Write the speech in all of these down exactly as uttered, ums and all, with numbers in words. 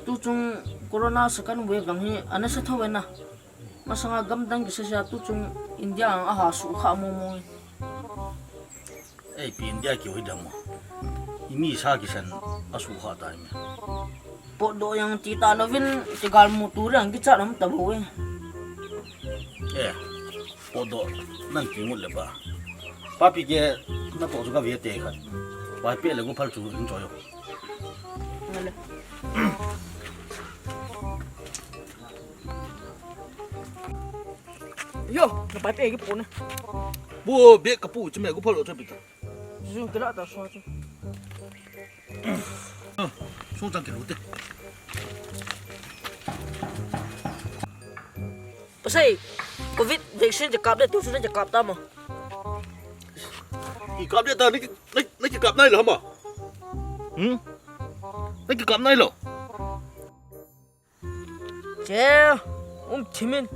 Tuchung corona second wave vang hi ana sa tho na. Masanga gamdang kisa sa tuchung India ang aha su kha mo mo. Ei, pi India ki hoi dam mo. Imi sa kisan asu kha ta imi. Potdoh jong ti ta louvin, kigal mu tu jong kichat um ta bou e. Eh, potdoh nan ti ngut le ba. Papi ke natoh chu ka ve te khat. Pai pe le guphal chu hin choi o. Ngale. Yo, na pai pe ki po na. Bu be ka pu chu me guphal o chu pi ta. Zu kila ta so chu. Sung chang kilo te. Pasai, covid vaccine je kap de, tu su je kap ta mo. I kap de ta ni, ni, ni kap nai lo ma. Hmm? Ni kap nai lo. Che, um thimin.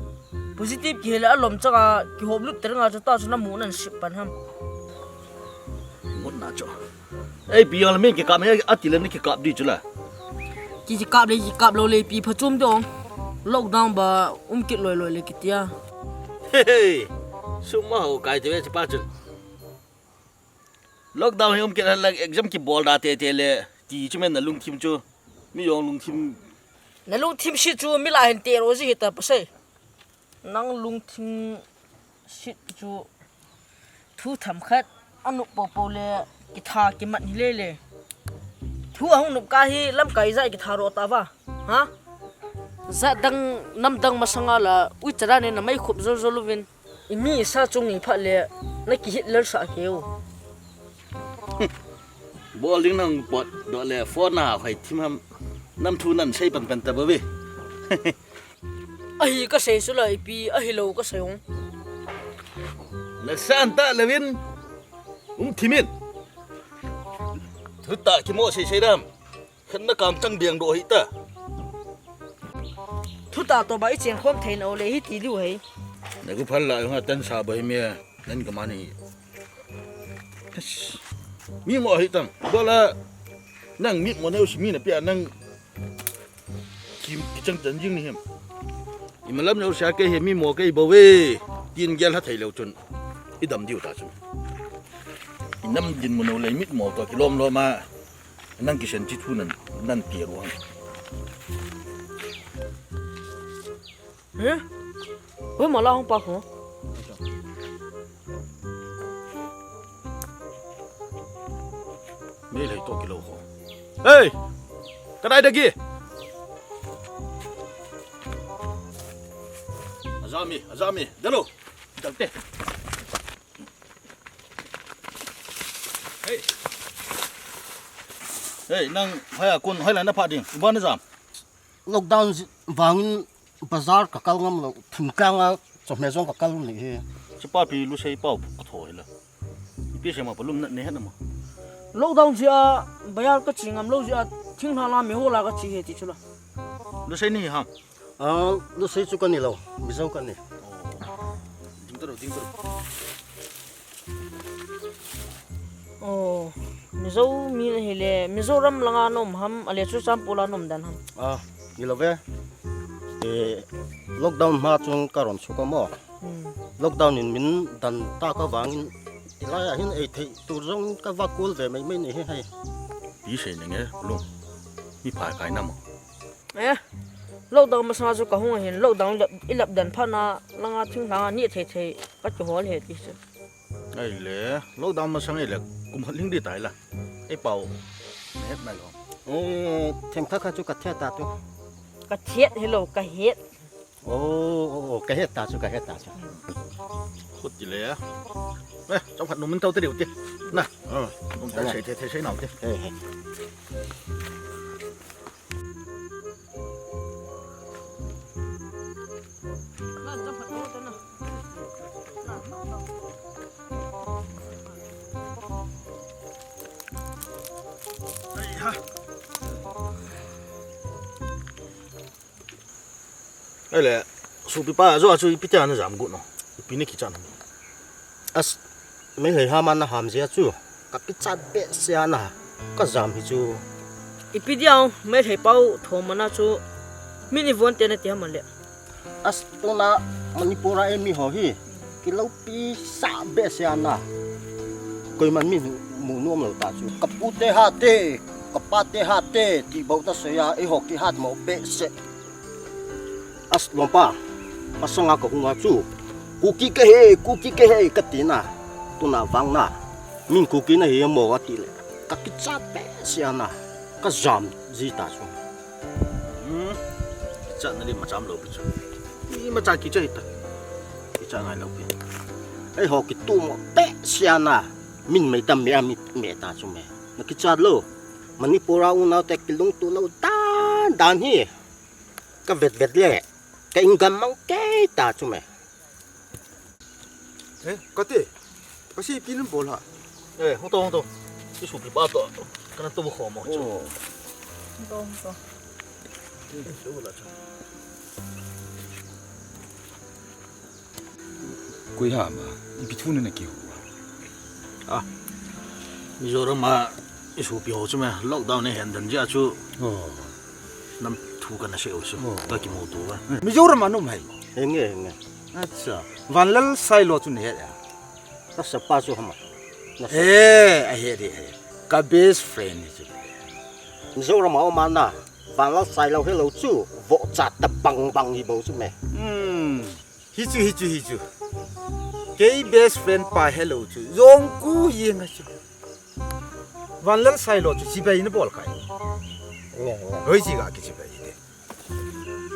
Positive kihei le alom changa kihop lut ter nga chu ta chu namu nan sip pan ham. Mut na chu. Ei, pi jong le min kikap me ati le ni kikap di chu la. Ki, kikap le, kikap lou le pi phachom dong. Lockdown ba um kit loi loi le kitia. Hey, hey. Sum ma ho kai te ve chu pa chu. Lockdown hi um kit a la exam kibol da te te le ti chu men na lungthim chu. Mi jong lungthim. Na lungthim si chu mi la hin te ro ji hi ta pasai. Nang lungthim sit chu thu themkhat anop popo le kitha kimat hi lele. Thu ahung nop kah hi lamkai jat kitha ro ta va. Ha? Jat dang nam dang masanga la ui chara ne na mai khup jol jol uvin. Imi sa chung i phat le na kihit lel sa keu. Bol ding nang potdoh le phone a hoi thim ham. Nam thu nan sei pan pan ta ba ve. Ahi ka sei sula ipi, ahi lou ka sei hong. Na san ta levin. Um thimin. Thu ta kimo sei sei dam. Khen na kam chang biang doh hi ta. Thu ta to ba i chen khom thei na o le hi ti diu hei. Na guphal la nga tan sa ba hi me. Nan ka mani. Yes. Mi mo hi tang. Bola. Nang mi mo ne u si mi na pia nang. Kim kichang chan jing ni hem. I malam ne u sia ke he mi mo ke i bo ve. Tin gel ha thei leu chun. I dam diu ta chun. I nam din mo ne u le mit mo to kilom lom a. Nang kisen chi thu nan, nan pi ruang. Eh? Oi, mala hong pa kho. Me lei to kilo kho. Hey! Kadai dagi? Azami, azami. Dalo. Dalte. Hey. Hey, nang haya kun, haya na pa ding. Iba na jam. Lockdown ji-, vangin bazar ka kal ngam lou, thingkang a chawhmeh zawng ka kal ni hi. Chu papi Lusei pau ka thaw hi la. Ipi se ma palum na ne na ma. Lockdown jia bazar ka chi ngam lou jia thinglhang la mi ho la ka chi he ti chu la. Lusei ni ham. Ah, Lusei chu ka ni lou, Mizo ka ni. Oh. Ding taro, ding taro. Oh, Mizo mi na hi le, Mizoram langa nom ham, ale Churachandpur la nom dan ham. Ah, ni lo ve. Eh, lockdown ma chung ka ron chu ka mo. Hmm. Lockdown in min dan ta ka vangin, ilai a hin ei thei tur zong ka va kul ve mai mai ni hi hai. Pi sei nenge, lung. Mi pha kai na mo. Eh, lockdown masanga chu ka hung a hin, lockdown lap, i lap dan phat na, langa thinglhang a ni thei thei, ka kihol he ti chu. Ai le, lockdown masang ai le, kum khat ling di tai la. Ei pau, het nai lo. Eh, theng kha kha chu ka the ta tu. Ka thiat hilou, ka het. Oh, oh, oh, ka het ta chu, ka het ta chu. Khut ti le. Eh, chomkhat nung min tau te diu ti. Na. Oh, nung ta sei, sei, sei nau ti. Hey, hey. Ahile, sopipa, jo a chu ipi tia na jam got no? Ipi na kichat no? As, Meitei ham a na ham jeh a chu, ka kichat behseh a na, ka jam hi chu. Ipi dia, Meitei pau thom a na chu, mi ni von te na ti ham le. As, tuna Manipur a eimi ho hi, kiloupi sah behseh a na. Koiman mi mu nom lou ta chu. Ka pu te hat te, ka pa te hat te, ti bou ta sei a, eiho kihat mo behseh. As lompa, masanga ka hung a chu, Kuki ka hi, Kuki ka hi, ka ti na, tuna vang na, min Kuki na hi mo a ti le, ka kichat behseh a na, ka jam ji ta chu. Hmm, kichat na di ma cham lou pi chu. Imacha kicha hita. Kicha ngai lou pi. Eiho kitu mo behseh a na, min mei tam me a mi me ta chu me. Na kichat lou. Manipur a unau te kilungtup lou dan dan hi. Ka vet vet le, ka in gam mang kei ta chu me. Eh, kati, ka si pi lim bol ha. Eh, hung to, hung to. I sopipa to, ka na to kho mo chu. Oh. Hung to, hung to. Eh, to la chu. Koi ham a, ipi thu na na kihou a? Ah, Mizoram a i sopi ho chu me, lockdown nei hen dan jeh a chu. Oh. Nam thu ka na sei u chu. Oh. Ka kimu tou va. Mizoram a na um hi? Henge, henge. Acha. Vanlal Sailo chu na het a? Ka sapa chu ham a? Na sa- Eh, a het di, a het. Ka best friend hi chu. Mizoram a um a na, Vanlal Sailo helou chu, vohcha tabang bang hi bou chu me. Hmm. Hi chu, hi chu, hi chu. Kei best friend pa helou chu. Jong ku yeng a chu. Vanlal Sailo chu chibai na bol khai. Nge, nge. Hoi chi ga kichibai te.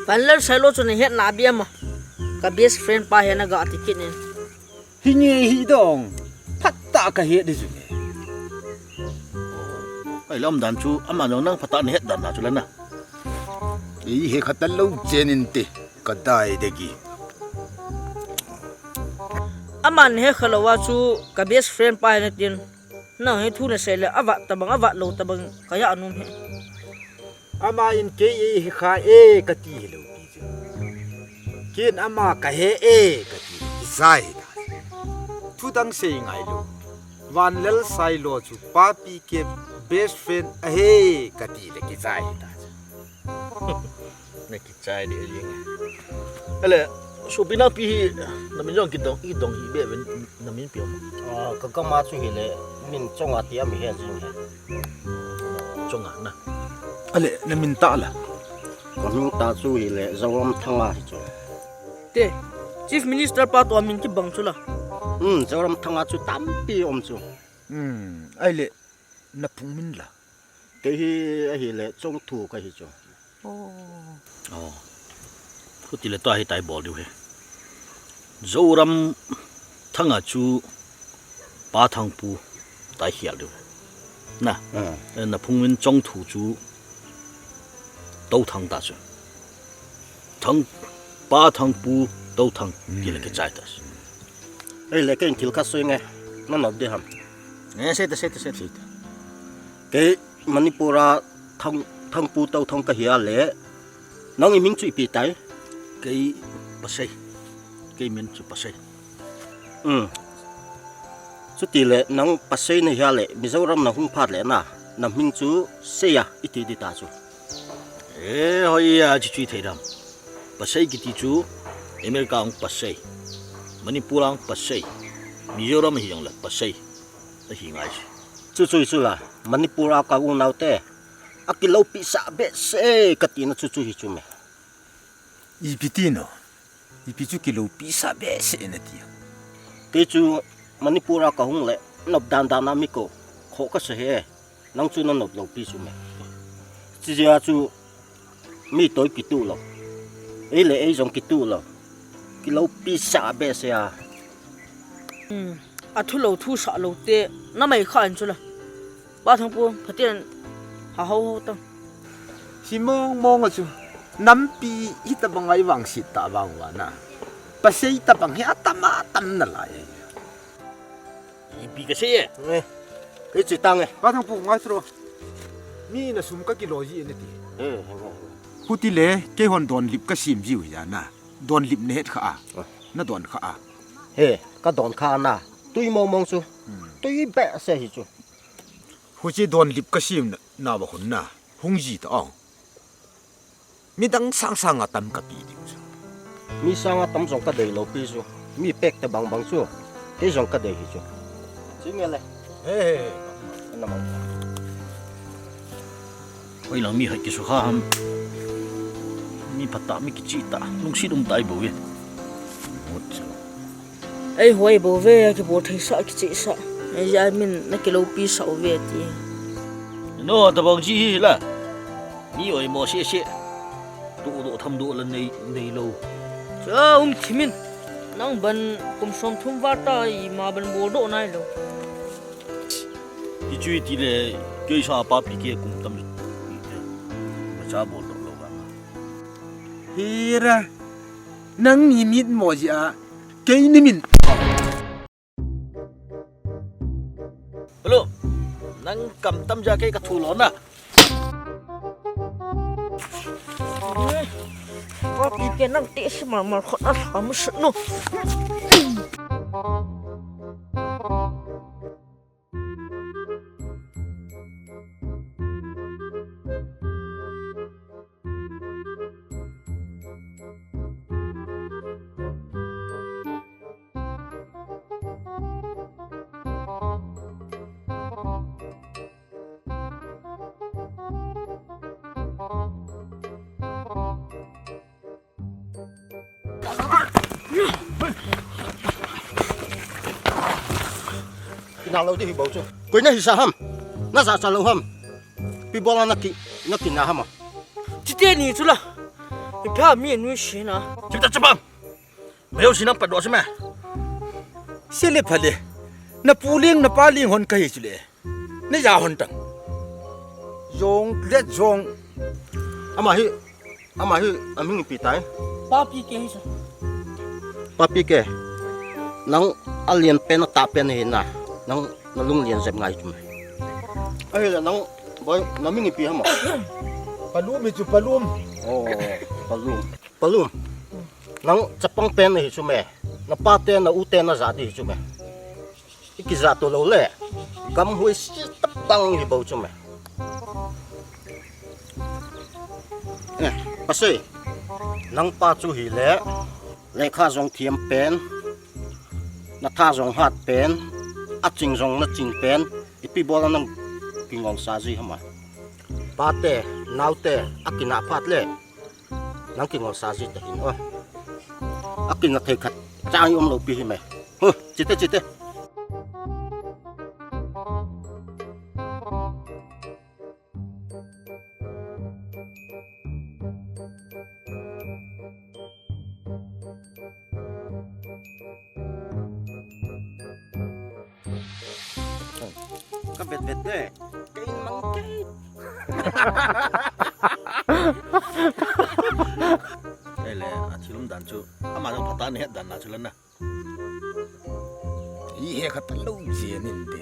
Vanlal Sailo chu na het na bia ma. Ka best friend pa hi na ga ti kit in. Hi nge hi dong. Phat ta ka het di chu nge. Ai lam dan chu ama jong nang phat ta na het dan na chu la na. Ei he khat lou chen in te. Ka dai de gi. Aman he khalou a chu ka best friend pa hi na tin. Nang hi thu na sei le, avat tabang, avat lou tabang, ka ya nom he. Ama in kei ei hi kha e ka ti hilou pi chu. Ken ama ka he e ka ti, kisai ta. Thu dang sei ngai lou. Vanlal Sailo chu papi ke best friend ahi ka ti le kisai ta. Na kichai di jeng. Ale, sopi nangpi hi, na min jong kidong, kidong hi be ven, na min pi om. Ah, ka gam a chu hile, min Chonga ti a mi he jing he. Chonga na. Ale, na min tah la? Ka min tah chu hile, Zoramthanga hi chu. Te, Chief Minister pa toh a min kibang chu la? Hmm, Zoramthanga chu tampi um chu. Hmm, ahile, na phung min la? Kei hi ahile Chongthu ka hi chu. Oh. Oh. Khuti le tua hi tai bol diu he. Zoramthanga chu Pa Thangpu tai hial diu he. Na. Ah. Eh, na phung min Chongthu chu Touthang ta chu. Thang, Pa Thangpu Touthang, hmm, ti le kichai ta chu. Ei le kei thil khat sei nge. Na nop di ham. Nge, sei ta, sei ta, sei ta. Sei ta. Kei Manipur a Thang, Thangpu Touthang ka hi a le, nang i min chu ipi tai? Kei Pasei. Kei min chu Pasei. Um. Chuti le nang Pasei na hi a le, Mizoram na hung phat le na, na min chu Sei a iti di ta chu. E, hoi a, chu chu i thei dam. Pasei kiti chu America ang Pasei. Manipur ang Pasei. Mizoram hi ang le Pasei. Ahi ngai chu. Chu chu chu la, Manipur a ka unau te. A kiloupi sah behseh ka ti na chu chu hi chu me. Ipi ti no? Ipi chu kiloupi sah behseh na ti a? Kei chu Manipur a ka hung le, nop dan dan a mi ko. Kho ka sa he. Nang chu na nop loupi chu me. Chi jia chu Mi toh kituh lou. Ei le ei jong kituh lou. Kiloupi sah behseh a. Hmm. A thu lou thu sah lou te. Na mai kha in chu la. Pa Thangpu, Pathen ha ho ho tang. Hi mong mong a chu. Nampi hi tabang a i vangset ta vang uva na. Pasei tabang hi atam atam nalai. Ipi kasei e. Eh. Kei che tang e. Pa Thangpu ngai tro. Mi na sum ka kilo ji e na ti. Eh, eh, eh. Hutile, keihon donlip kasem jiu hi a na. Donlip na het kha a. Eh. Na don kha a. He, ka don kha na. Tui mong mong chu. Hmm. Tui behseh hi chu. Huchi donlip kasem na, na va hun na. Hung ji ta ong. Midang sang sang a tam kapi ding chu. Mi sang a tam jong kadei lou pi chu. Mi pek tabang bang chu. Kei jong kadei hi chu. Chi nge le. He, he, he. Ana mang. Hoilang mi hai kisukha ham. Mi phatah, mi kicheh tah. Lungset um tah i bou e. Mut chu. Ei hoi bou ve, kibol thei sah, kicheh sah. Ei ja min na kiloupi sah uve ti. No, tabang ji hi la. Mi oimo seh seh. Tuh doh tham doh la nei, nei lou. Cha um thimin. Nang ban kum som thum val ta ima ban bol doh nai lou. Ti chu i ti le, kei sa papi ke kum tam. Macha bol doh lou ba. Hira. Nang ni mit mo ji a. Kei ni min. Hello. Nang kam tam ja kei ka thu lo na. Papi ke nang te si mar mar khot a sa mu sut nu. Kinah lou di hi bou chu. Koi na hisah ham? Na jachat lou ham? Ipi bola na ki, na kinah ham a? Chite ni chu la. Ipi ham mi nuisat na. Chim ta chapang. Mayo sinang pat doh sime. Sele phale. Na pu leng na pa leng hon kahi chule. Nei ja hon tang. Jong, let jong. Ama hi, ama hi, aming ipi tai. Papi ke hi sa. Papi ke. Nang alian pen, atah pen hi na. Nang nalung lian jep ngai chu me. Ahile nang, boy, naming ipi ham a? Palum hi chu, Palum. Oh, Palum. Palum. Nang chapang pen hi chu me. Na pa te, na u te, na ja di hi chu me. I kija to lou le. Gam hui si tap tang hi bou chu me. Eh, pasei. Nang pa chu hi le. Lekha jong thiam pen. Na tha jong hat pen. A ching jong na ching pen. Ipi bola nang kingol sa ji ham a? Pa te, nau te, a kinah phat le. Nang kingol sa ji ta hin o. A kinah thei khat. Chang i um lou pi hi me. Huh, chite, chite. Ka vet vet te. Kei mang kei. Ei le, a thil um dan chu. Ama jong phatah a na het dan na chu la na. I he khat lou jia nin te.